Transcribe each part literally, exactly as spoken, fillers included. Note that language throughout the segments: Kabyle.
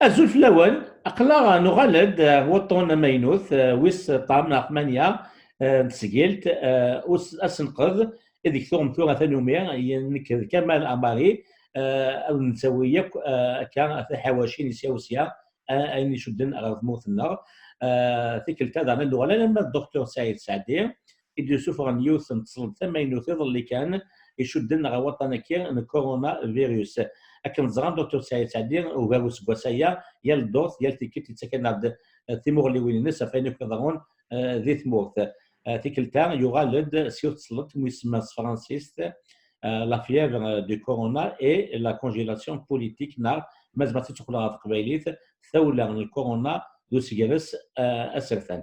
Azul fell-awen, aql-aɣ nuɣal-d ar wuṭṭun amaynut, eh, wis ṭam neɣ tmanya, eh, n tesgilt, eh, us-, asenqed, ideg tuɣem tura tanumi, nekk d Kamal Amari, eh, ad nettawi yakk, eh, akka tiḥawacin isya u sya, eh, ayen icudden ɣer tmurt-nneɣ. Eh, tikkelt-a daɣen ad nuɣal alamma d Docteur Saɛid Saɛdi, i d-yessufɣen yiwet n tesleḍt tamaynut iḍelli kan, icudden ɣer waṭṭan-agi n coronavirus. Akken ẓran, Docteur Saɛid Saɛdi, ugar useggas aya, yal ddurt, yal tikkelt, yettakan-aɣ-d, eh, timuɣliwin-ines ɣef wayen akk iḍerrun, eh, di tmurt. Eh, tikkelt-a, yuɣal-d s yiwet n tesleḍt, mu isemma s tefransist, eh, la fièvre du corona et la congélation politique, neɣ ma zemreɣ ad tt-id-ssuqleɣ ɣer teqbaylit, tawla n lkuruna d usegres, eh, asertan.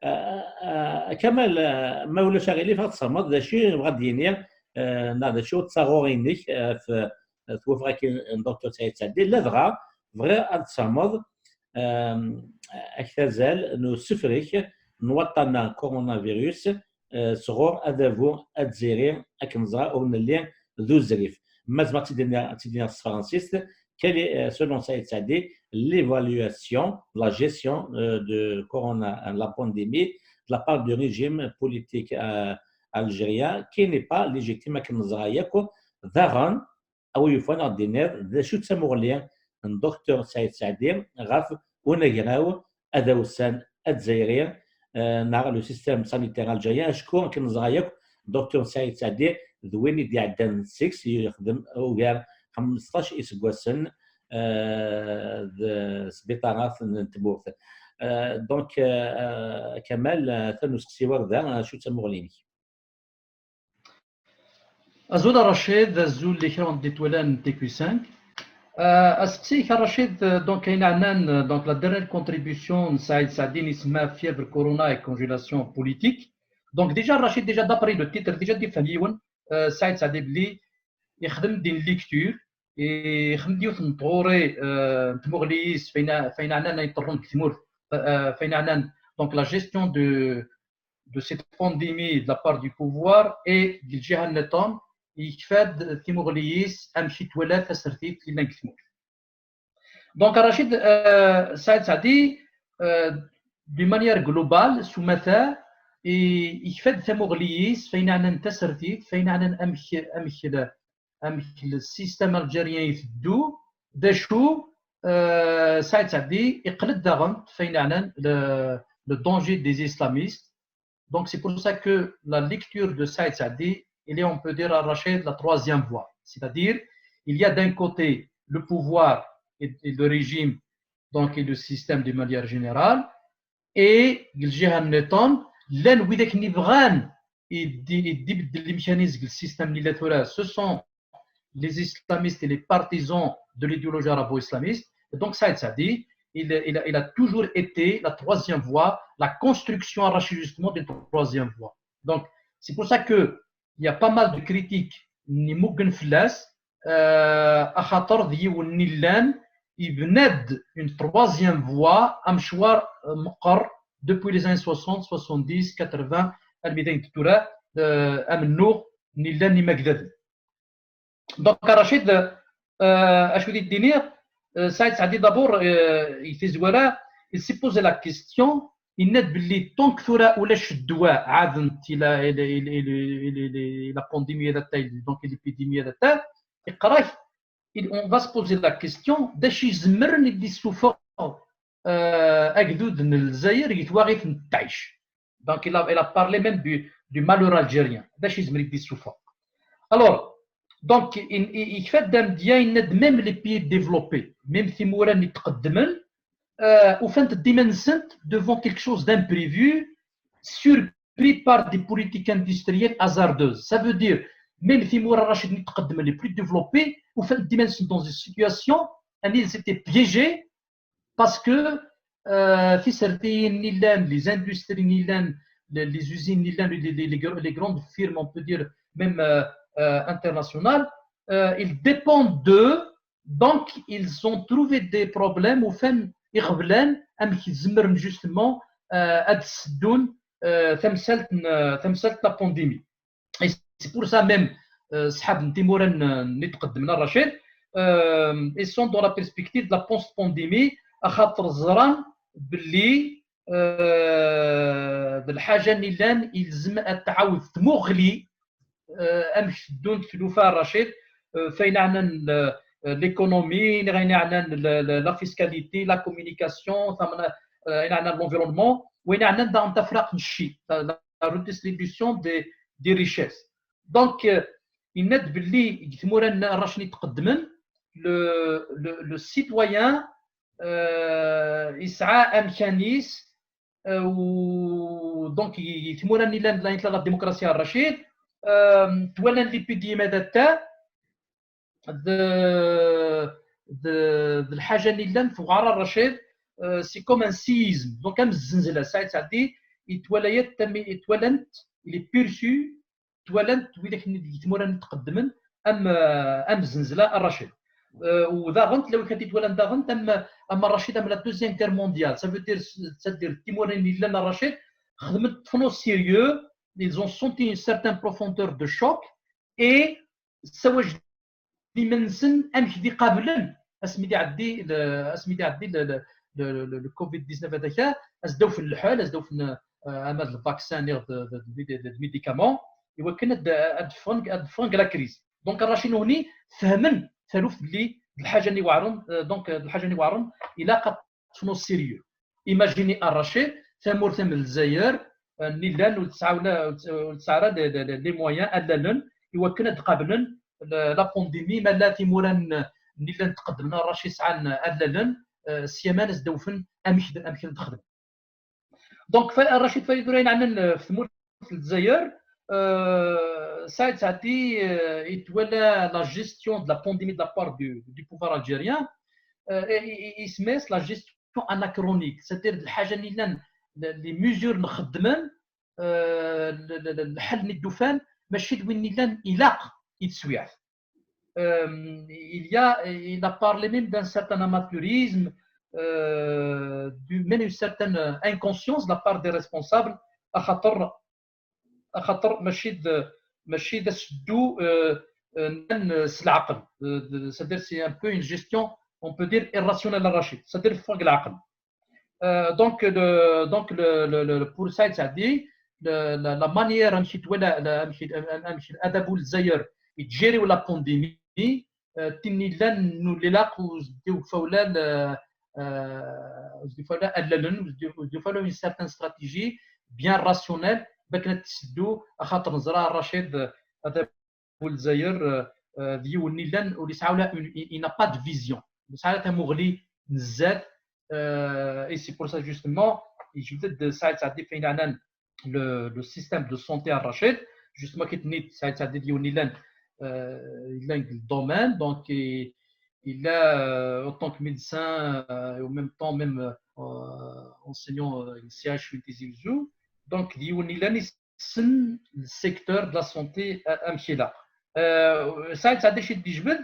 Eh, eh, Kamal, eh, ma ulac aɣilif, ad tsemmeḍ d acu i yebɣa ad d-yini, eh, neɣ d acu d taɣuri-inek, eh, ɣef, eh, twafeɣ-agi n Docteur Saɛid Saɛdi, ladɣa bɣiɣ ad tsemmeḍ, eh, ak tazal n usefrek n waṭṭan-a coronavirus, eh, sɣur adabu azzayri, akken ẓra ur nelli d uzrif. Ma zemreɣ ad tt-id-iniɣ, ad tt-id-iniɣ s tefransist, quelle est, euh, selon Saïd Saadi, l'évaluation, la gestion, euh, de corona, euh, la pandémie, de la part du régime politique, euh, algérien, qui n'est pas légitime, akken neẓra yakk. Daɣen, a wi yufan ad d-tiniḍ d acu d tamuɣli n Docteur Saïd Saadi ɣef unagraw adawsan azzayri, eh, neɣ le système sanitaire algérien, acku akken neẓra yakk, Docteur Saïd Saadi d win i d-iɛeddan seg-s, yexdem ugar xmesṭac iseggasen, eh, d sbiṭarat n tmurt. Eh, donc, eh, Kamal, eh, atan usteqsi-w ar da, acu d tamuɣli-inek? Azul a Racid, azul i kra n d-itwalan n T Q cinq. Euh, asteqsi-ik a Racid, euh, donc ayen ɛnan, euh, donc la dernière contribution n Saïd Saadi isemma fièvre corona et congélation politique. Donc déjà Racid, déjà d'après le titre, déjà d-ifhem yiwen, euh, Saïd Saadi belli ixdem-d une lecture, ixdem-d yiwet n tɣuri, euh, n tmuɣli-is, f ayen, f ayen ɛnan ayen iḍerrun deg tmurt, euh, f ayen ɛnan donc la gestion de de cette pandémie de la part du pouvoir et deg lǧiha nniḍen yekfa-d timuɣli-is amek i twala tasertit yellan deg tmurt. Donc a Racid, euh, Saïd Saadi, euh, d'une manière globale, s umata, i-, yekfa-d tamuɣli-is f ayen ɛnan tasertit, f ayen ɛnan amek, amek le, amek le système algérien iteddu, d acu, euh, Saïd Saadi iqqel-d daɣen f ayen ɛnan le, le danger des islamistes. Donc c'est pour ça que la lecture de Saïd Saadi, elle est, on peut dire, a Racid, la troisième voie. C'est-à-dire, il y a d'un côté le pouvoir et, et le régime, donc et le système de manière générale, et deg lǧiha nniḍen, llan widak i bɣan i d-, i d-ibeddel limkan-is deg le système-nni yella tura, ce sont les islamistes et les partisans de l'idéologie arabo-islamiste. Et donc Saïd Saadi, il, il a, il a toujours été la troisième voie, la construction arrachée justement d'une troisième voie. Donc c'est pour ça que il y a pas mal de critiques n imuggen fell-as, euh, axaṭer d yiwen n illan ibna-d une troisième voie, amecwar, euh, meqqer, depuis les années soixante, soixante-dix, quatre-vingts, almi d ayen d tura, euh, amennuɣ n illan imagdaden. Donc a Racid, euh, acu d-ddiniɣ, euh, Saïd Saadi d'abord, euh, i tizwara, il s'est posé la question, yenna-d belli tant que tura ulac ddwa, ɛadent ila, ila, ila, ila, ila, ila la pandémie ad atta, donc l'épidémie ad atta, iqra-k, il, on va se poser la question, d acu izemren i d-issufeɣ, euh, agdud n Lezzayer deg twaɣit n Ṭṭic. Donc il a, il a parlé même du, du malheur algérien. D acu izmer i d-issufeɣ. Alors, donc, i, i, yekfa-d amedya, yenna-d même les pays développés, même timura-nni tqeddmen, euh, ufant-d iman-nsent devant quelque chose d'imprévu, surpris par des politiques industrielles hasardeuses. Ça veut dire, même timura, Racid, nni tqeddmen, les plus développés, ufant-d iman-nsent dans une situation, and ils étaient piégés, parce que, euh, tisertiyin-nni llan, les industries-nni llan, les, les usines-nni llan, les, les, les, les grandes firmes, on peut dire, même, euh, euh, internationales, euh, ils dépendent d'eux, donc ils ont trouvé des problèmes, ufan iɣeblan amek zemren justement, euh, ad seddun, euh, tamsalt n, tamsalt n la pandémie. Et c'est pour ça même, euh, ṣṣḥab n timura n, n i tqeddmen a Racid, euh, ils sont dans la perspective de la post-pandémie, axaṭer ẓran belli, euh, d lḥaǧa n illan ilzem ad tɛawed tmuɣli, euh, amek teddunt tlufa, Racid, euh, f ayen ɛnan l'économie, neɣ ayen ɛnan la fiscalité, la communication, ayen ɛnan l'environnement, wayen ɛnan daɣen tafraqt n cci, la redistribution des richesses. Donc, euh, yenna-d belli deg tmura n rracen i tqeddmen, le citoyen, euh, yesɛa amkan-is, euh, u donc i tmura-nni llan la démocratie, Racid, euh, twalan l'épidémie d'atta, d d d lḥaǧa-nni llan tewɛer, Racid, euh, c'est comme un séisme. Donc am zzenzla, Saɛid Saɛdi, itwala-t, itwala-t, il est perçu, twalan-t widak-nni deg tmura-nni tqeddmen am am zzenzla, Racid. Euh, u daɣen tella win kan itwalan daɣen am am, Racid, am la deuxième guerre mondiale. Ça veut dire, c'est-à-dire timura-nni llan, Racid, xedmen ṭṭfen au sérieux, ils ont senti une certaine profondeur de choc et ssawajden iman-nsen amek d iqablen asmi d-iɛeddi, asmi d-iɛeddi le covid dix-neuf, ad aka as-d-awfen lḥal, as-d-awfen, euh, ama d lvaksin neɣ d médicament, iwakken ad ffɣen, ad ffɣen deg la crise. Donc arrac-nni fehmen taluft belli d lḥaǧa-nni iweɛren, euh, donc d lḥaǧa-nni iweɛren ilaq ad ṭṭfen au sérieux. Imagini, Racid, tamurt am Lezzayer, euh, nni llan ur tesɛa ula, ur tesɛa ara les moyens, allalen, iwakken ad qablen la pandémie, ma la timura nni llan tqeddmen, Racid, sɛan allalen, euh, s yaman as-d-awfen amek ad xedmen. Donc Racid Farid ur ayen ɛnan, euh, f tmurt n Lezzayer, euh, Saɛid Saɛdi, euh, itwala la gestion de la pandémie de la part du pouvoir algérien, euh, isem-as la gestion anachronique, c'est-à-dire d lḥaǧa-nni llan, les mesures nxeddmen, euh, lḥal-nni d-ufan mačči d win-nni llan ilaq i teswiɛt. Euh, il y a, il a parlé même d'un certain amateurisme, euh, même une certaine inconscience de la part des responsables, axaṭer axaṭer mačči d mačči d aseddu, euh, euh, s leɛqel, euh, c'est-à-dire c'est un peu une gestion, on peut dire, irrationnelle, Racid, c'est-à-dire teffeɣ deg leɛqel. Euh, donc le, donc le, le, le, pour Saïd Saadi, le, la, la manière amek itwala, amek, amek Adabu Lezzayer yettjiri la pandémie, euh, tin illan n ulilaq, ur s-d-iwfa ula, euh, euh, ur s-d-iwfa ula allalen, ur s-d-iwfa ula une certaine stratégie bien rationnelle, bakken ad tesseddu, axaṭer neẓra Racid, euh, Adabu Lezzayer, euh, euh, d yiwen illan ur yesɛa ula une, il n'a pas de vision, ur yesɛa ara tamuɣli n zdat, euh, et c'est pour ça justement, yejbed-d Saïd Saadi f ayen ɛnan le, le système de santé, Racid, justement, qui tenait, ça, ça dit, euh, il a, euh, il a le domaine, donc il, il a, euh, autant que médecin, euh, et en même temps même, euh, enseignant, euh, C H U Tizi Ouzou. Donc il a le secteur de la santé, euh, amek ilaq. Euh, Saïd Saadi, chez Dijbed,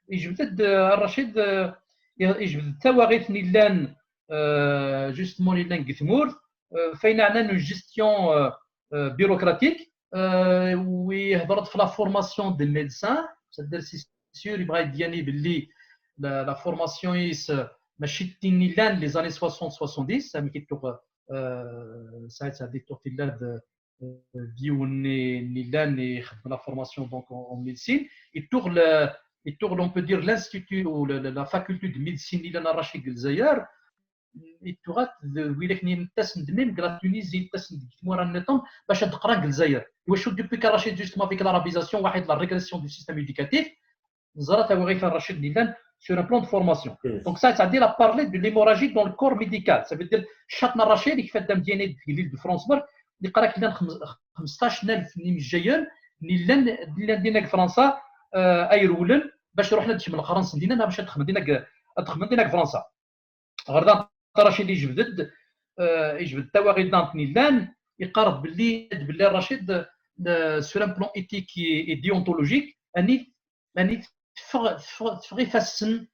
Dijbed, euh, Racid, euh, Dijbed, tawaɣit n illan, euh, justement, illan deg tmurt, euh, f ayen ɛnan une gestion, euh, euh, bureaucratique, euh, où il y a la formation des médecins, c'est-à-dire, c'est sûr, il va bien belli la, la formation est, euh, mačči d tin illan les années soixante soixante-dix, amek i tuɣ, euh, Saïd Saadi tuɣ tilla d, euh, d yiwen n illan ixeddem la formation donc en, en médecine, et tuɣ le, et tuɣ, on peut dire, l'institut ou le, le, la faculté de médecine illan Racid deg Lezzayer, ittuɣat d widak-nni yettasen-d même deg la Tunisie, yettasen-d deg tmura nniḍen bac ad d-qran deg Lezzayer. Iwacu? Depuis que Racid, justement, avec l'arabisation, waḥid, la régression du système éducatif, neẓra tawaɣit n Racid n illan sur un plan de formation. Donc ça, ça veut dire, a parlé de l'hémorragie dans le corps médical. Ça veut dire, chat n Racid, il fait d'un bien de l'île de France, yeqra-k llan xmesṭac n alef n imejjayen n illan, n illan dinna deg Fransa, euh, ay rewlen bac ruḥen ad kemmlen leqran-nsen dinna, neɣ bac ad xedmen dinna deg, ad xedmen dinna deg Fransa. Ɣer da, Racid yejbed-d, euh, yejbed-d tawaɣit n illan, yeqqar-d belli, belli Racid, euh, sur un plan éthique et, et déontologique, ani, ani teffeɣ, teffeɣ, teffeɣ ifassen,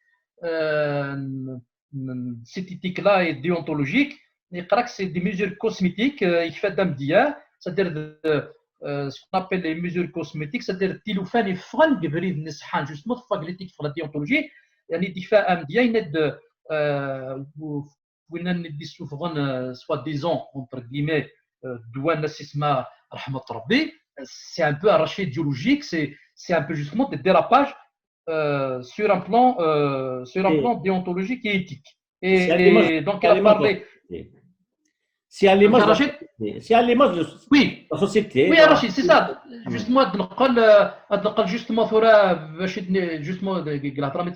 euh, n, n cette éthique-là et déontologique, yeqqar-ak c'est des mesures cosmétiques, euh, yekfa-d amedya, c'est-à-dire de, euh, ce qu'on appelle les mesures cosmétiques, c'est-à-dire tilufan yeffɣen deg ubrid-nni ṣeḥḥan, justement, teffeɣ deg l'éthique, teffeɣ la déontologie, yani, d-yekfa amedya, yenna-d, euh, win i d-issufɣen, euh, soi-disant, entre guillemets, euh, ddwa n asisma, rahmat Rabbi, c'est un peu un rachat idéologique, c'est, c'est un peu justement des dérapages, euh, sur un plan, euh, sur un plan déontologique et éthique. Et, et donc, elle a parlé. C'est à l'image de la société. C'est à l'image de la société. Oui. La société, oui, voilà. Rachid, c'est ça. Justement, ad nqel, euh, ad nqel justement tura, justement, la drame,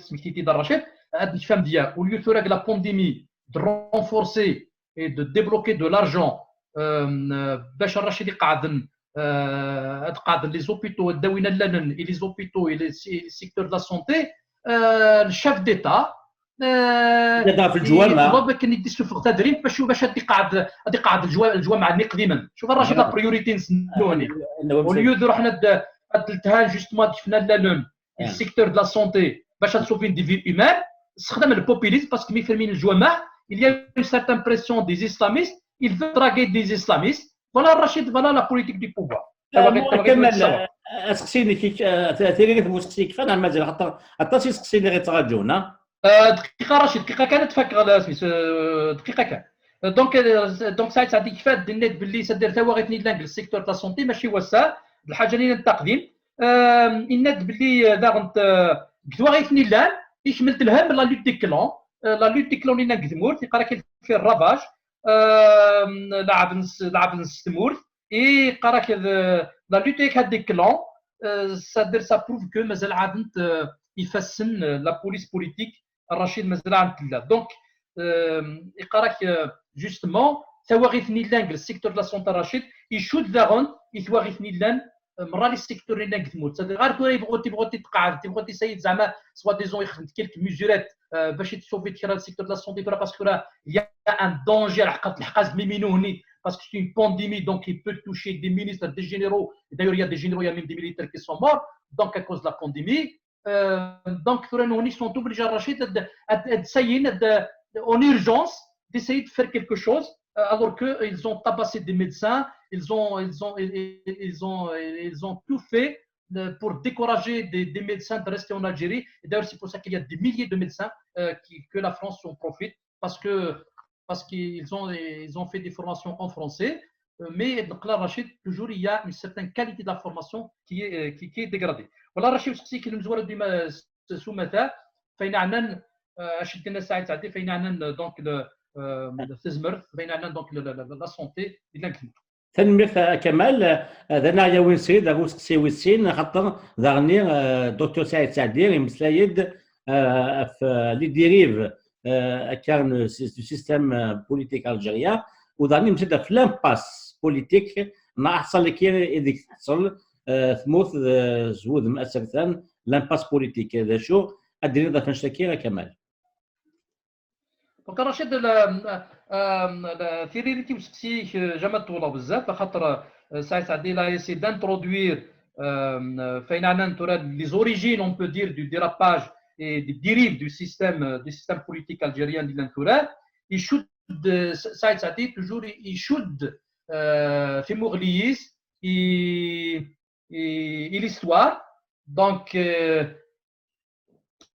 au lieu tura la pandémie de renforcer et de débloquer de l'argent, euh, باش الرشيد يقعد، euh, يقعد les hôpitaux, الدواء ينلن، et les hôpitaux, et les secteurs de la santé, euh, le chef d'État, euh, في الجوامع. يطلب كان يدي السفر تدريب باش، باش غادي يقعد، غادي يقعد الجوا-، الجوامع القديمه. شوف الرشيد، la priorité نسنوني. Au lieu de رحنا د-، هاد التهان justement دفنا لالون، le secteur de la santé، باش تصوفين des vies humaines، استخدم le populisme parce que مي فيرمين الجوامع، il y a une certaine pression des islamistes, il veut draguer des islamistes. Voilà الرشيد، voilà la politique du pouvoir. كمال، اسقسيني كيك، تيريريت مسقسي كيفاش مازال، خاطر حتى سي سقسيني غير تراجعونا. آه، دقيقة رشيد، دقيقة كانت تفكر على سميت، آه، دقيقة كان. دونك، آه، دونك سعيد سعدي كيفاش دينا باللي سدير تاوغيت نيلانك السيكتور تاع السونتي ماشي وسع الحاجة لنا التقديم. آم، إناد باللي، آه، داغن ت-، آه، كتواغيت نيلان يكمل تلهم la lutte des clans، آه، la lutte des clans لنا قدمورت يقرا كيف في الرافاج. آم، لعب نس-، لعب نستمورت. Et قراك la lutte avec des clans, euh, c'est-à-dire ça prouve que مازال عاد يفسن la police politique الرشيد مازال عاد تلا. Donc, euh, يقراك justement تواغيث نيلانك السيكتور دو لا سونتي الرشيد يشد داغن يتواغيث نيلان مرة لي سيكتور اللي نقدمو. C'est-à-dire غير تبغوا، تبغوا تقعد، تبغوا تسيد زعما soi-disant يخدم quelques mesurettes، آه، باش يتصوفي كرا السيكتور دو لا سونتي parce que راه il y a un danger على حقات الحقاز ميمينو هني parce que c'est une pandémie, donc il peut toucher des ministres, des généraux. D'ailleurs, il y a des généraux, il y a même des militaires qui sont morts. Donc, à cause de la pandémie, euh, donc, ils sont obligés, Rachid, de, de, de, en urgence, d'essayer de faire quelque chose, euh, alors qu'ils ont tabassé des médecins, ils ont, ils ont, ils ont, ils ont tout fait, euh, pour décourager des, des médecins de rester en Algérie. Et d'ailleurs, c'est pour ça qu'il y a des milliers de médecins, euh, qui, que la France en profite parce que, parce qu'ils ont, ils ont fait des formations en français. Euh, mais, donc là, Rachid, toujours, il y a une certaine qualité de la formation qui est, euh, qui, qui est dégradée. Voilà, Rachid, c'est que nous avons du سومتا فين عندنا، آه، اش دينا ساعات تعدي فين عندنا donc le, euh, le تزمر فين عندنا donc le, le, le, la santé. Tanemmirt a Kamal. آه، d anaɣ yawin srid ɣer useqsi wis sin, axaṭer daɣen, آه، دكتور سعيد سعدي يmeslay-d, آه، ɣef, آه، les dérives, آه، akka n-, du système, آه، politique algérien, u daɣen yemmeslay-d ɣef l'impasse politique, neɣ aḥṣal-agi ideg teḥṣel, آه، tmurt, آه، s wudem asertan, l'impasse politique. D acu ad d-tiniḍ ɣef annect-agi a Kamal? Donc, Rachid, la, euh, la, tiririt-iw sqsi-k, euh, jamais ṭwila bezzaf, axaṭer, euh, Saïd Saïdi, il a essayé d'introduire, euh, euh, فين عندنا tura les origines, on peut dire, du dérapage et des dérives du système, euh, du système politique algérien di llan tura. Icudd, euh, Saïd Saïdi, toujours, icudd, euh, timuɣli-is, i, i, i l'histoire. Donc, euh,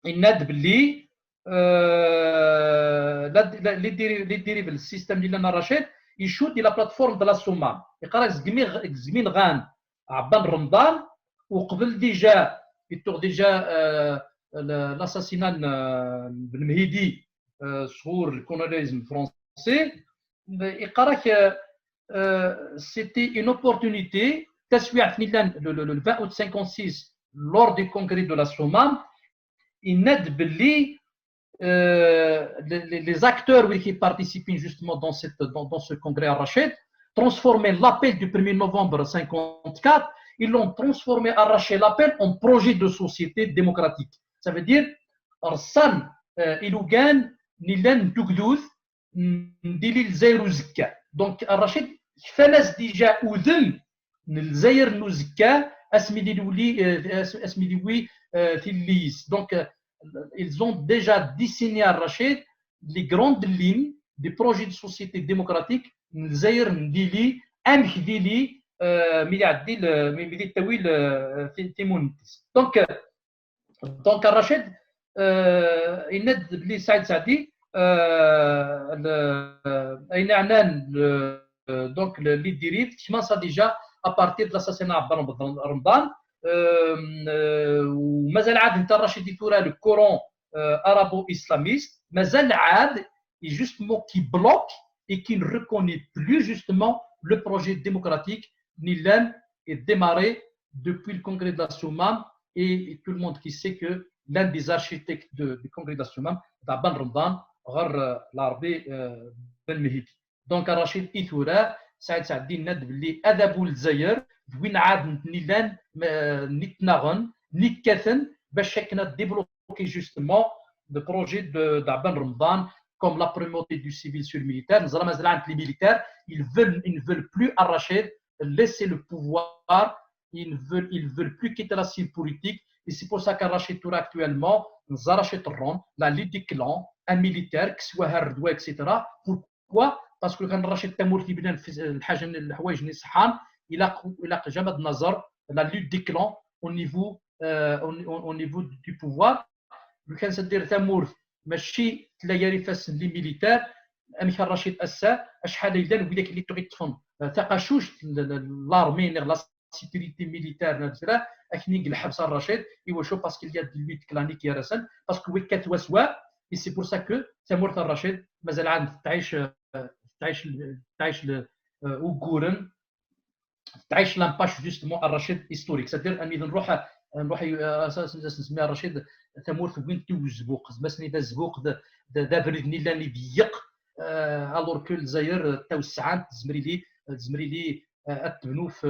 yenna-d belli, euh, la, la, les déri-, les dérives, le système اللي لنا الرشيد يشد la plateforme de la Soummam. يقرا زقمي، زقمي نغان عبان رمضان، وقبل déjà, يتوغ déjà, euh, le, l'assassinat, euh, بن مهيدي, euh, sur le colonialisme français. يقرا, euh, c'était une opportunité, تسويعة نيلان, le, le, le vingt août cinquante-six, lors du congrès de la Soummam, yenna-d belli, euh, les, les, les acteurs qui participent justement dans, cette, dans, dans ce congrès à Rachid transformaient l'appel du premier novembre cinquante-quatre, ils l'ont transformé, arraché l'appel en projet de société démocratique. Ça veut dire, rsan, euh, ilugan n llan n tugdut n dili Lezzayer uzekka. Donc, Rachid, kfan-as déjà udem n Lezzayer n uzekka, asmi d-ilewli, euh, as-, asmi d-iwwi, euh, tilli-is. Donc, euh, ils ont déjà dessiné à Rachid les grandes lignes des projets de société démocratique n Lezzayer n dili, amek dili, euh, mi d-iɛeddi le- mi mi d-ittawi le- ti- timunent-is. Donc, euh, donc Rachid, euh, yenna-d belli Saïd Saadi, euh, le- ayen yeɛnan le- donc le- les dérives commencent déjà à partir de l'assassinat Abdel Ramadan, euh, euh, ومازال عاد نتا Rachid tura le courant, euh, arabo-islamiste, مازال عاد, et justement qui bloque et qui ne reconnaît plus justement le projet démocratique ni l'un est démarré depuis le congrès de la Soummam, et tout le monde qui sait que l'un des architectes de- du congrès de la Soummam, Abdel Ramadan, غير, euh, العربي, euh, بن مهيدي. Donc Rachid i tura, Saïd Saadi yenna-d belli adabu n Lezzayer d win ɛad n tnilan, euh, n itnaɣen n ikkaten bac akken ad débloquer justement le projet de d'Abdel Ramadan, comme la primauté du civil sur le militaire. Neẓra mazal les militaires, ils veulent, ils ne veulent plus à Rachid laisser le pouvoir, ils ne veulent, ils veulent plus quitter la scène politique. Et c'est pour ça que Rachid tura actuellement, Rachid Ron, la lutte des clans, un militaire, qui soit Hardoué, et cetera. Pourquoi ? Parce que كان Rachid tamurt يبنى في الحاجة الحوايج اللي صحان, il a, il a jamais de nazar, la lutte des clans au niveau, euh, au, au, au niveau du pouvoir. لو كان c'est-à-dire tamurt ماشي تلا يا ريفاس les militaires, amek Rachid ass-a, acḥal ay llan widak اللي tura yeṭṭfen, euh, taqacuct, l'armée, la sécurité militaire, akken i yelḥeb Rachid, iwacu, parce qu'il y a de lutte clanique gar-asen, parce que wekkat waswa, et c'est pour ça que tamurt Rachid mazal ɛad tettɛic, euh, tettɛic, tettɛic le, euh, uguren, tettɛic l'impact justement Rachid historique. C'est-à-dire, ami nruḥ, nruḥ, euh, nsemmi Rachid tamurt n win tiwezbuq, zmasni d azbuq, d, d, d abrid-nni llan iḍeyyeq, euh, alors que Lezzayer, euh, tawessɛant, tezmer ili, tezmer ili, euh, ad tebnu f,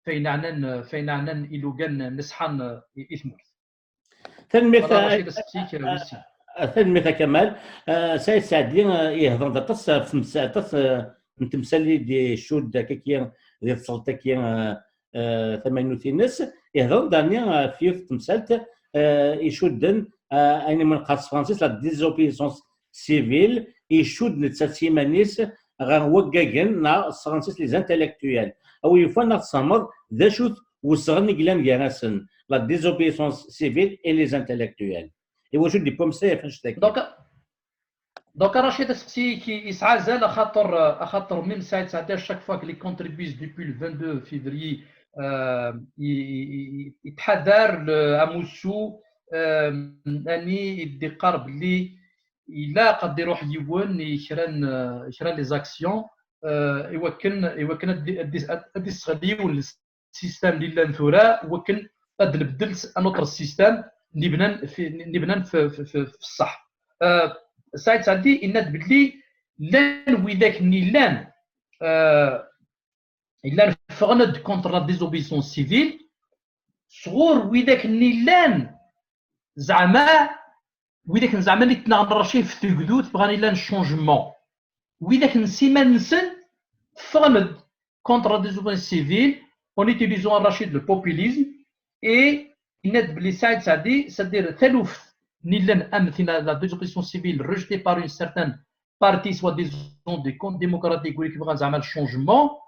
f ayen ɛnan, f ayen ɛnan ilugan n ṣṣeḥḥa n, i, i tmurt. Tanemmirt, Voilà, a- Rachid, aseqsi-k, a- wis sin. a- tanemmirt a Kamal. Ah, Saïd Saadi, ah, yehder-d aṭas, ah, f temsa-, aṭas, ah, n temsal i d-icudd akka-ki di tseḍt-agi, ah, ah, tamaynut-ines. Yehder-d daɣen, ah, f yiwet n temsalt, ah, icudden, ah, ayen i neqqar s tefransist la désobéissance civile, icudd netta s yiman-is ɣer waggagen neɣ s tefransist les intellectuels. A wi yufan ad aɣ-tesfehmeḍ d acu-t wesɣen i yellan gar-asen, la désobéissance civile et les intellectuels. Iwacu d-yewwi ameslay ɣef annect-agi? Donc, donc Rachid, aseqsi-ik yesɛa azal, axaṭer, axaṭer même Saïd Saadi, à chaque fois qu'il contribue depuis le vingt-deux février, euh, il, il, il, il يتحذر le amussu, euh, ani i d-iqqar belli ilaq ad iruḥ yiwen i kra n, kra n les actions, euh, iwakken, iwakken ad, ad, ad, ad isseɣli yiwen système اللي llan tura, wakken ad nbeddel s un autre système n yebnan fi, n yebnan f, f, f, f ṣṣeḥ. Euh, Saïd Saadi yenna-d belli llan widak-nni llan, euh, llan ffɣen-d contre la désobéissance civile, sɣur widak-nni llan zeɛma, widak n zeɛma i yettnaɣen Rachid f tegdut, bɣan llan changement. Widak n siman-nsen ffɣen-d contre la désobéissance civile en utilisant Rachid le populisme, et yenna-d belli Saïd Saadi, c'est-à-dire taluft n llan am tin la désobéissance civile rejetée par une certaine partie soi-disant des comptes démocratiques, wid i yebɣan zeɛma le changement,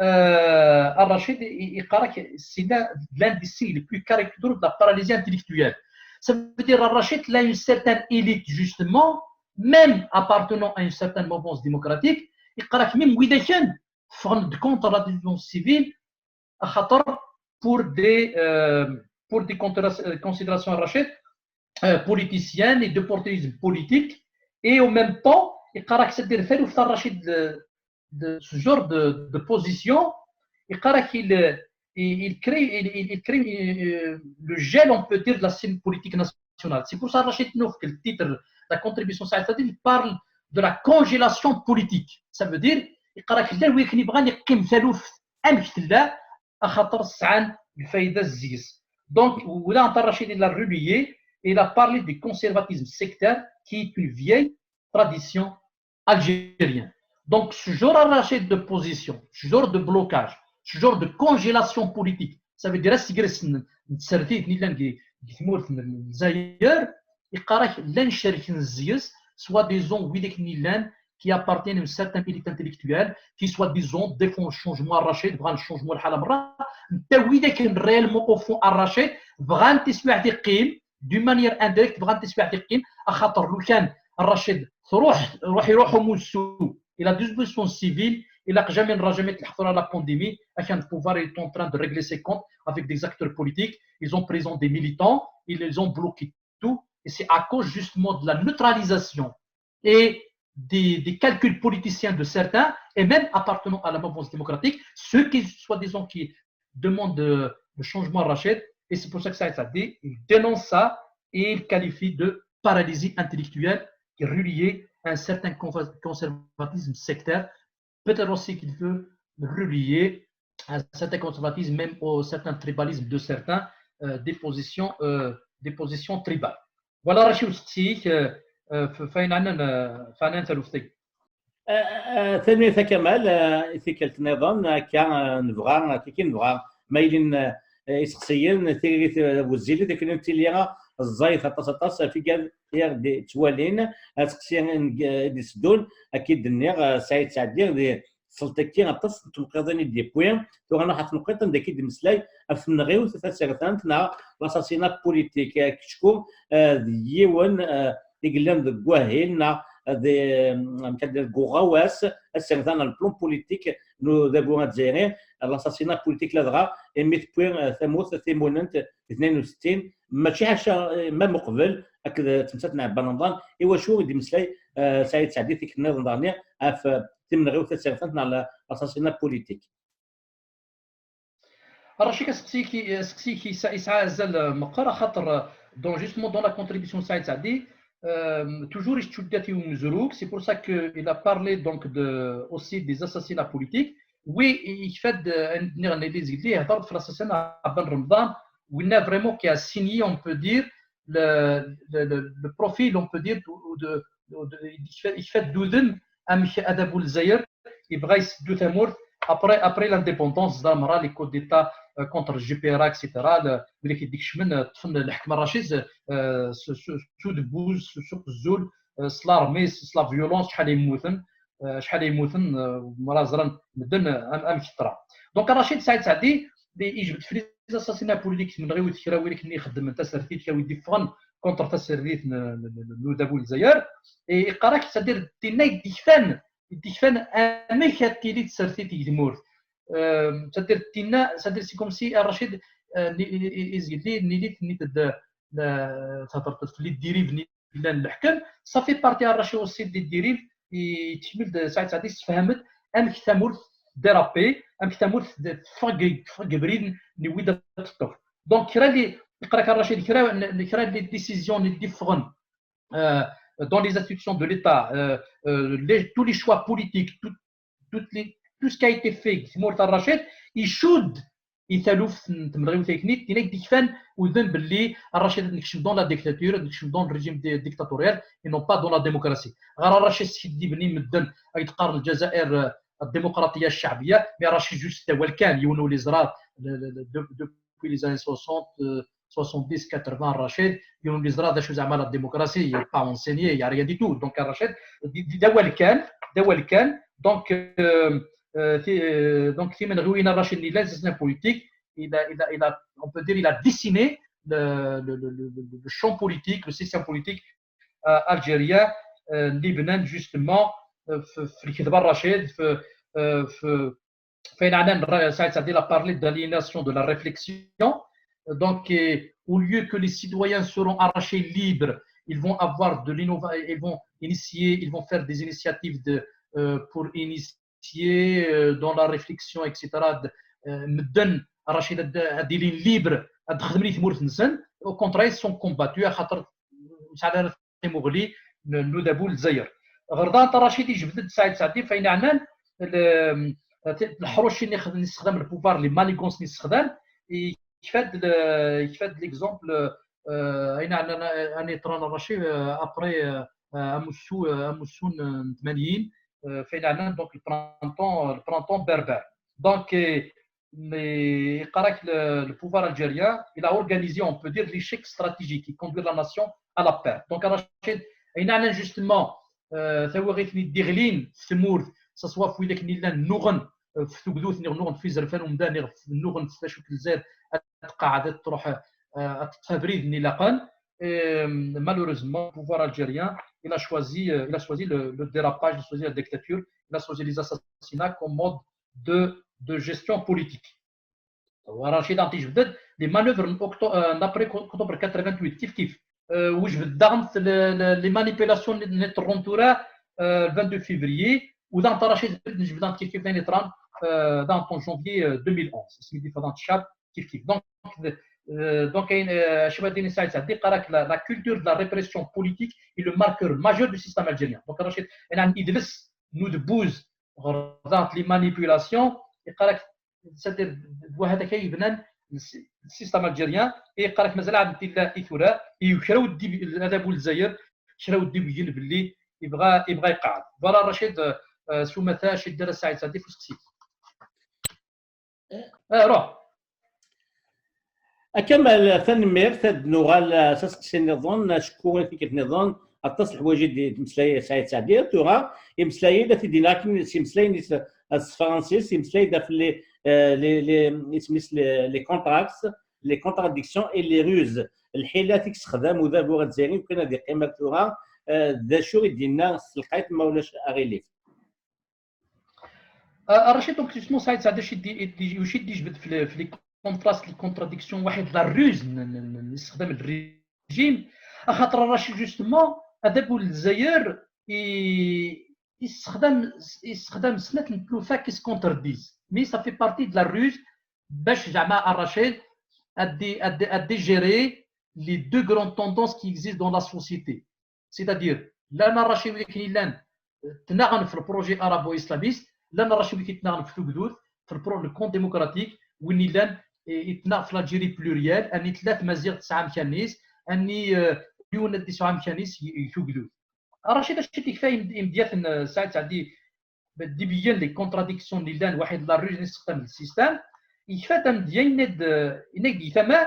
euh, Rachid i, i, iqqar-ak c'est l'un, l'un des signes les plus caricatural de la paralysie intellectuelle. Ça veut dire Rachid, il a une certaine élite, justement, même appartenant à une certaine mouvance démocratique, iqqar-ak même widak-nni ffɣen-d contre la désobéissance civile, axaṭer pour des, euh, pour des considéra-, considérations, Rachid, euh, politiciennes et d'opportunisme politique, et en même temps, iqqar-ak, c'est-à-dire, taluft Rachid de, de ce genre de, de position, iqqar-ak, il, il, il crée, il, il, il crée, euh, le gel, on peut dire, de la scène politique nationale. C'est pour ça Rachid Nouf, que le titre, la contribution, c'est-à-dire, il parle de la congélation politique. Ça veut dire, iqqar-ak, llan wid akken yebɣan yeqqim taluft amek tella, axaṭer sɛan lfayda zzi-s. Donc, ula Rachid, il a relayé, il a parlé du conservatisme sectaire, qui est une vieille tradition algérienne. Donc, ce genre Rachid de position, ce genre de blocage, ce genre de congélation politique, ça veut dire, asegres n, n tsertit n yellan deg, deg tmurt n Lezzayer, iqqar-ak, llan cerken zzi-s, soi-disant, widak n yellan qui appartiennent à une certaine élite intellectuelle, qui soi-disant défend le changement à Rachid, bɣan le changement à Halamra, nta widak réellement au fond à Rachid, bɣan tiswiɛt iqqim, d'une manière indirecte, bɣan tiswiɛt iqqim, axaṭer lukan Rachid, truḥ, ruḥ iruḥ umussu, il a douze civile, il a jamais, jamais تلحقوا la pandémie, le pouvoir est en train de régler ses comptes avec des acteurs politiques, ils ont pris des militants, ils les ont bloqués tout, et c'est à cause justement de la neutralisation et des, des calculs politiciens de certains, et même appartenant à la mouvance démocratique, ceux qui, soi-disant, qui demandent euh, le changement à Rachid, et c'est pour ça que Saïd Saadi, il dénonce ça et il qualifie de paralysie intellectuelle qui est reliée à un certain conservatisme sectaire, peut-être aussi qu'il veut relier à un certain conservatisme, même au certain tribalisme de certains, euh, des positions, euh, des positions tribales. Voilà, Rachid, c'est euh, euh, fin Tanemmirt a Kamal, i tikkelt nniḍen akka nebɣa, akka nebɣa ma yilin iseqsiyen, tiririt wezzilit akken ur ttili ẓẓayet aṭas aṭas ɣef wigad i ɣ-d-ttwalin. Aseqsi i d-iteddun, akka i d-nniɣ, Saɛid Saɛdi, di tṣelt-agi aṭas n tneqqiḍin i d-yewwi. Tura nruḥ ɣer tneqqiḍt anda akka i d-yemmeslay ɣef tmenɣiwt tasertant neɣ l'assassinat politique. Keččku d yiwen i yellan deg wahil neɣ d deg uɣawas asertan n plan politique n udabu azzayri, l'assassinat politique ladɣa imi tewwi tamurt timunent di tnayen u settin, mačči ḥaca même uqbel akked temsalt n Ɛebban Remḍan. I wacu i d-yemmeslay Saɛid Saɛdi tikkelt nniḍen daɣen ɣef timenɣiwt tasertant neɣ l'assassinat politique? Rachid, aseqsi-k yesɛa azal meqqar, axaṭer dans, justement, dans la contribution n Saɛid Saɛdi, toujours ittcuddat i umezrug. C'est pour ça qu'il a parlé donc de, aussi des assassinats politiques. Oui, il fait de, il fait de l'assassinat Ɛebban Remḍan, winna vraiment qui a signé, on peut dire, le, le, le, le profil, on peut dire, de, de, de, il fait, il fait d'Oudem, amek adabu n Lezzayer yebɣa yesseddu tamurt après, après l'indépendance, ẓdamra les coups d'état contre le G P R A, et cetera. Widak i d-ikecmen, ṭṭfen leḥkem Rachid s udebbuz, s uqezzul, s l'armée, s la violence, acḥal ay mmuten, acḥal ay mmuten, mra ẓran medden amek teḍra. Donc Rachid Saɛid Saɛdi, yejbed fell-i les assassinats politiques, menɣiwt kra widak-nni ixeddmen tasertit, kra wid yeffɣen contre tasertit n udabu n Lezzayer. Iqqar-ak, c'est-à-dire, tinna i d-ikfan, i d-ikfan amek ad tili tsertit deg tmurt. C'est-à-dire, tinna, c'est-à-dire, c'est comme si Rachid, izgli, nili, nit-d, tehḍert fell-i dérive, yellan leḥkem, ça fait partie à Rachid aussi des dérives i tkemmel Saɛid Saɛdi, yessefham-d amek tamurt déraper, amek tamurt teffeɣ deg ubrid n wid ad teṭṭef. Donc kra li yeqqar-ak Rachid, kra, kra les décisions i d-yeffɣen dans les institutions de l'État, les, tous les choix politiques, tout, toutes les, tout ce qui a été fait deg tmurt n Rachid, icudd i taluft n tmenɣiwt akken tinna i d-ikfan udem belli Rachid ad nekcem dans la dictature, ad nekcem dans le régime dictatorial et non pas dans la démocratie. Ɣer Rachid skiddiben i medden ad d-qqaren Ljazair الديمقراطية الشعبية, mais Rachid juste d awal kan, yiwen ur yeẓra depuis les années soixante, soixante-dix, quatre-vingts, Rachid, yiwen ur yeẓra d acu zeɛma la démocratie, il n'est pas enseigné, il n'y a rien du tout. Donc Rachid d awal kan, d awal kan. Donc donc timenɣiwin n Rachid nni, les assassinats politiques, il a, il a, il a, on peut dire, il a dessiné le, le, le, le, le champ politique, le système politique algérien, n Libnan, justement, في الكذبة Rachid, في, في, فين عندنا Saïd Saïd, il a parlé d'aliénation de la réflexion. Donc, au lieu que les citoyens seront arrachés libres, ils vont avoir de l'innovation, ils vont initier, ils vont faire des initiatives de, pour initier dans la réflexion, et cetera. Medden Rachid ad ilin libre ad xedmen i tmurt-nsen. Au contraire, ils sont combattus, axaṭer ur nesɛi ara timuɣli n udabu n Lezzayer. Ɣer da, Rachid yejbed-d Saɛid Saɛdi, fayen ɛnan leḥruc-nni yessexdam, le pouvoir, les manigances-nni yessexdam, yekfa-d l'exemple ayen ɛnan, ayen yeḍran Rachid après amussu, amussu n tmanyin, fayen ɛnan donc le printemps, le printemps berbère. Donc mais, le pouvoir algérien, il a organisé, on peut dire, l'échec stratégique qui conduit la nation à la perte. Donc Rachid, ayen ɛnan justement euh, tawaɣit-nni d-iɣlin f tmurt, s aṣwab widak-nni llan nnuɣen, euh, f tugdut, niɣ nnuɣen f izerfan umdan, niɣ nnuɣen f tacuk n Lezzayer, ad tqeɛɛed, ad truḥ, euh, ad teṭṭef abrid-nni ilaqen. Et, euh, malheureusement, le pouvoir algérien, il a choisi, euh, il a choisi le, le dérapage, il a choisi la dictature, il a choisi les assassinats comme mode de, de gestion politique. Rachid Antij, des manœuvres d'après octobre quatre-vingt-huit, kif kif. Euh, وجبد daɣen les manipulations n tura, euh, le vingt-deux février, u daɣen Rachid, nejbed kif kif dayen yeḍran, euh, daɣen en janvier, euh, deux mille onze. Asmi d-yeffeɣ daɣen ccab, kif kif. Donc, euh, donc, euh, Chebadine Saïd Saadi, la, la culture de la répression politique est le marqueur majeur du système algérien. Donc, Rachid, il a un idéaliste, nous de bouze, les manipulations, c'est-à-dire, d waḥed akka yebnan le système algérien, et yeqqar-ak mazal ad nti la i tura, i kra weddi, adabu n Lezzayer, kra weddi wigin belli yebɣa, yebɣa yeqɛed. Voilà, Rachid, euh, s umata, acu i d-yerra Saɛid Saɛdi f useqsi. Ah, ruḥ. A Kamal, tanemmirt. Ad nuɣal s aseqsi nniḍen, acku i tikkelt nniḍen, aṭas n leḥwayeǧ i d-yemmeslay Saɛid Saɛdi. Tura, imeslay-d, ad t-id-iniɣ akken s imeslayen-is s tefransist, imeslay-d ɣef les, euh, les, les, isem-is, les, les contrastes, les contradictions et les ruses. Lḥilat i yessexdam udabu azzayri, ukan ad yeqqim ar tura, euh, d acu i d-yenna s telqayt, ma ulac aɣilif. Euh, Rachid, donc, justement, Saïd Saad, acu i d-, i d-, acu i d-yejbed f le, f les contrastes, les contradictions, waḥed la ruse n, n, n, n yessexdam le régime, axaṭer Rachid, justement, adabu n Lezzayer, i, yessexdam, yessexdam snat n tlufa qui se contredisent. Mais ça fait partie de la ruse, bac zeɛma Rachid, ad dé-, ad dé-, ad dégérer les deux grandes tendances qui existent dans la société. C'est-à-dire, la narrachi wi akken yellan, euh, ttnaɣen f le projet arabo-islamiste, la narrachi wi akken ttnaɣen f tugdut, f le pro-, le camp démocratique, win yellan, euh, yettnaɣ f l'Algérie plurielle, ani tella tmaziɣt tesɛa amkan-is, ani, euh, yiwen ad yesɛu amkan-is i, i tugdut. Rachid, acu i d-yekfa im-, imedyaten, euh, Saɛid Saɛdi, d-, d-ibeyyen les contradictions n yellan, waḥed la ruse n yessexdam le système, yekfa-d amedya yenna-d, euh, yenna-d di tama,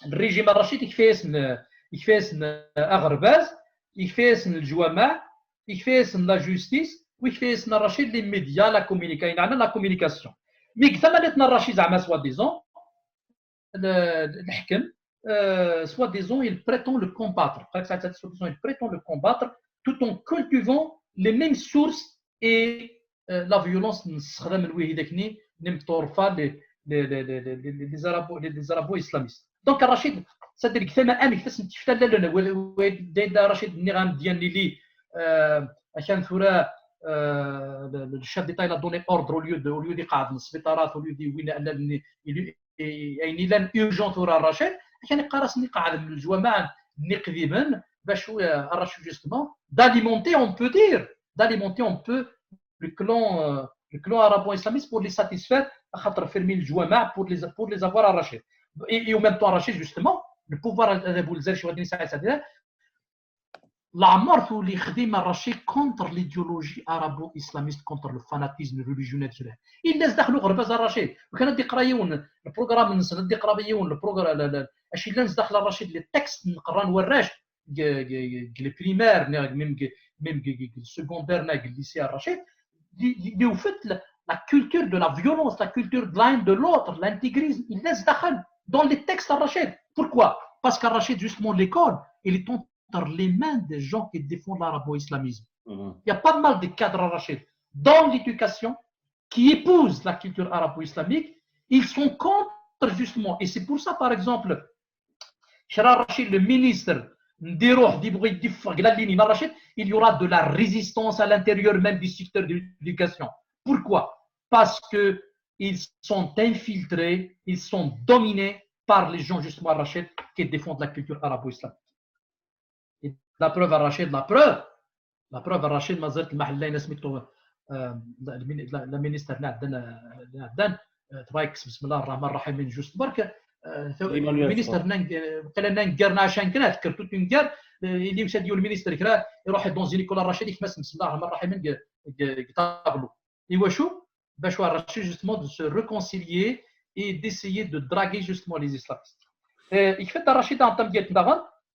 le régime Rachid, yekfa-yasen, yekfa-yasen aɣerbaz, yekfa-yasen leǧwameɛ, yekfa-yasen la justice, u yekfa-yasen Rachid les médias, la communica-, yeɛni la communication. Mais deg tama-nniḍen Rachid zeɛma soi-disant, le, le, leḥkem, euh, soi-disant, il prétend le combattre. Soi-disant, il prétend le combattre tout en cultivant les mêmes sources et, euh, la violence n ssexdam n wihid akni n imeṭṭurfa, les, les, les arabo, les, les arabo-islamistes. Donc, Rachid, c'est-à-dire, deg tama amek tasent tifta llan, Rachid, nniɣ amedya-nni, euh, akan tura, euh, le, le chef d'État, il a donné ordre au lieu de, au lieu d-iqeɛden sbiṭarat, au lieu d-iwin allalen-nni, ayen yellan urgent tura Rachid, akan iqqar-asen iqeɛden leǧwameɛ n iqdimen, bac, euh, Rachid, justement, d'alimenter, on peut dire, d'alimenter, on peut, le clan, euh, le clan arabo-islamiste pour les satisfaire, axaṭer fermer leǧwameɛ pour les, pour les avoir à Rachid. Et, et en même temps, Rachid, justement, le pouvoir adabu n Lezzayer, Saɛid Saɛdi, leɛmer tuli xdima Rachid contre l'idéologie arabo-islamiste, contre le fanatisme religieux n kra. Yella zdaxel uɣerbaz Rachid. U kan ad d-iqra yiwen le programme-nsen, ad d-iqra yiwen le programme, la, la, acu yellan zdaxel Rachid, les textes n qran warrac, deg, deg, deg les primaires, neɣ même deg, même deg, deg, deg le secondaire, neɣ deg le lycée Rachid, li, li, li, au fait, la, la culture de la violence, la culture de la haine de l'autre, l'intégrisme, yella zdaxel dans les textes Rachid. Pourquoi ? Parce que Rachid, justement, l'école, il est entre les mains des gens qui défendent l'arabo-islamisme. Mhm. Il y a pas mal de cadres Rachid dans l'éducation qui épousent la culture arabo-islamique. Ils sont contre, justement. Et c'est pour ça, par exemple, Rachid, le ministre, il y aura de la résistance à l'intérieur même du secteur de l'éducation. Pourquoi ? Parce que ils sont infiltrés, ils sont dominés par les gens, justement, Rachid, qui défendent la culture arabo-islamique. Et la preuve, Rachid, la preuve, la preuve, Rachid, ma زلت المحل لين اسميتو، آه، la, la, la ministre نعدن، نعدن، آه، تبارك بسم الله الرحمن الرحيم، juste برك، آه، le ministre نان، قال لنا نقرنا عشان كنا تذكر toute une guerre، آه، اللي مشى ديو le ministre كرا يروح dans une école Rachid، يكمس بسم الله الرحمن الرحيم، ق-، ق-، ق-، tableau. Et واش؟ باش هو Rachid, justement, de se réconcilier et d'essayer de draguer, justement, les islamistes. Euh, يكفي Rachid en termes ديال داغن،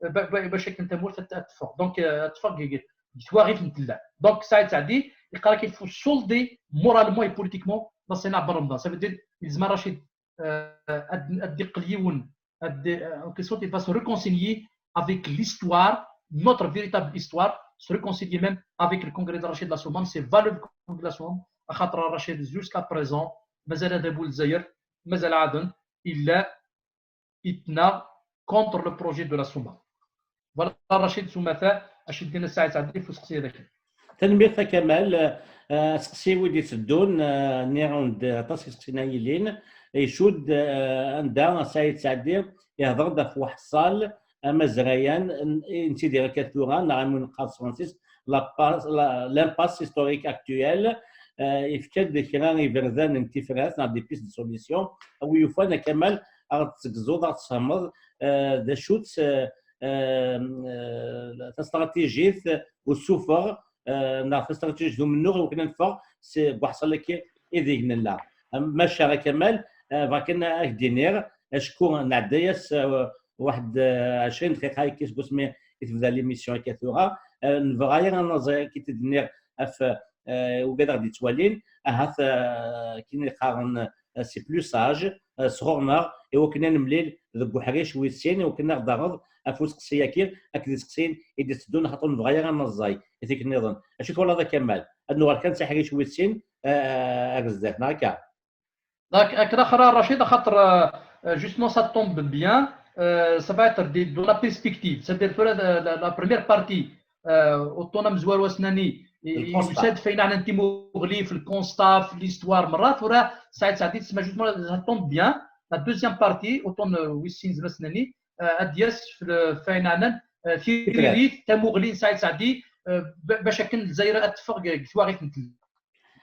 ba- ba- bac akken tamurt ad ad teffeɣ. Donc, euh, ad teffeɣ deg deg twaɣit n tella. Donc, Saïd Saadi, il faut solder moralement et politiquement l'ancien Ben Ramadan. Ça veut dire, il Rachid, euh, ad- ad yeqqel yiwen, ad- euh, en quelque sorte, il va se réconcilier avec l'histoire, notre véritable histoire, se réconcilier même avec le congrès de Rachid de la Soummam, ses valeurs du congrès de la Soummam, axaṭer Rachid, jusqu'à présent, mazal adabu n Lezzayer, mazal ɛaden, il a itna contre le projet de la Soummam. Voilà, Rachid, s umata, acu d-yenna Saɛid Sɛdi ɣef useqsi-agi. Tanemmirt a Kamal. Eh, aseqsi wi d-iteddun, eh, nniɣ-awen-d aṭas iseqsiyen ay yellin, icudd, eh, anda Saɛid Sɛdi ihder-d ɣef uḥeṣṣal amazrayan n, n Sidi Rakatura, neɣ amu neqqar s tefransist, la pa-, la, l'impasse historique actuelle, eh, ifka-d kra iberdan n tifrat, neɣ des pistes de solution, a wi yufan a Kamal, ad ɣ-d-tessegzuḍ, ad ɣ-d-tessehmeḍ, eh, d acu-tt, eh, eh, eh, tastratijit n usuffeɣ, eh, neɣ tastratijit n umennuɣ i wakken ad neffeɣ seg uḥeṣṣal-agi ideg nella. Am-, maca a Kamal, eh, bɣiɣ kan ad ak-d-iniɣ, acku nɛedda-yas, eh, waḥed, eh, ɛecrin dqiqa akka seg wasmi i tebda l'émission akka tura. Eh, nebɣa ara ad nẓer akka i d-nniɣ ɣef, eh, wigad aɣ-d-yettwalin, ahat, eh, akken i qqaren, eh, c'est plus sage, eh, sɣur-neɣ, i wakken ad nemlil deg uḥric wis sin, i wakken ad aɣ-d-taɣeḍ ɣef useqsi-agi akked iseqsiyen i d-itteddun, axaṭer ur nebɣa ara ad neẓẓay i tikkelt nniḍen. Acu twalaḍ a Kamal? Ad nuɣal kan s aḥric wis sin, eh, ar zdat, neɣ akka? Donc, akken axra Rachid, axaṭer, euh, euh, justement, ça tombe bien, euh, ça va être des, de la perspective. C'est-à-dire, tura, la, la, la première partie, euh, uṭṭun amezwaru ass-nni, i- i- yusa-d f ayen ɛnan timuɣli, f le constat, f l'histoire, merra, tura, Saɛid Saɛdi, tesma justement, ça tombe bien. La deuxième partie, uṭṭun, euh, wis sin zik ass-nni, euh, ad d-yas f le, f ayen ɛnan, euh, tiririt, tamuɣli n Saɛid Saɛdi, euh, ba-, bac akken Lezzayer ad teffeɣ deg, deg twaɣit n tella.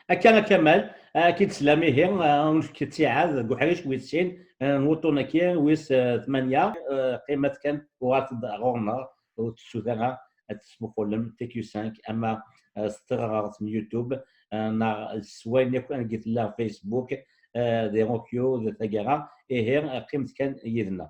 Akka a Kamal, akka i d-teslam ihi, eh, ad nefk ttiɛad deg uḥric wis sin, eh, n wuṭṭun-agi, wis, eh, tmanya. Eh, qqimet kan, uɣalet-d ɣur-neɣ, ur tettut ara ad tesmuqulem T Q cinq, ama, eh, s teɣraɣt n YouTube, eh, neɣ s wayen akk angi tella Facebook, eh, di Roku, di taggara, ihi, eh, qqimet kan yid-neɣ.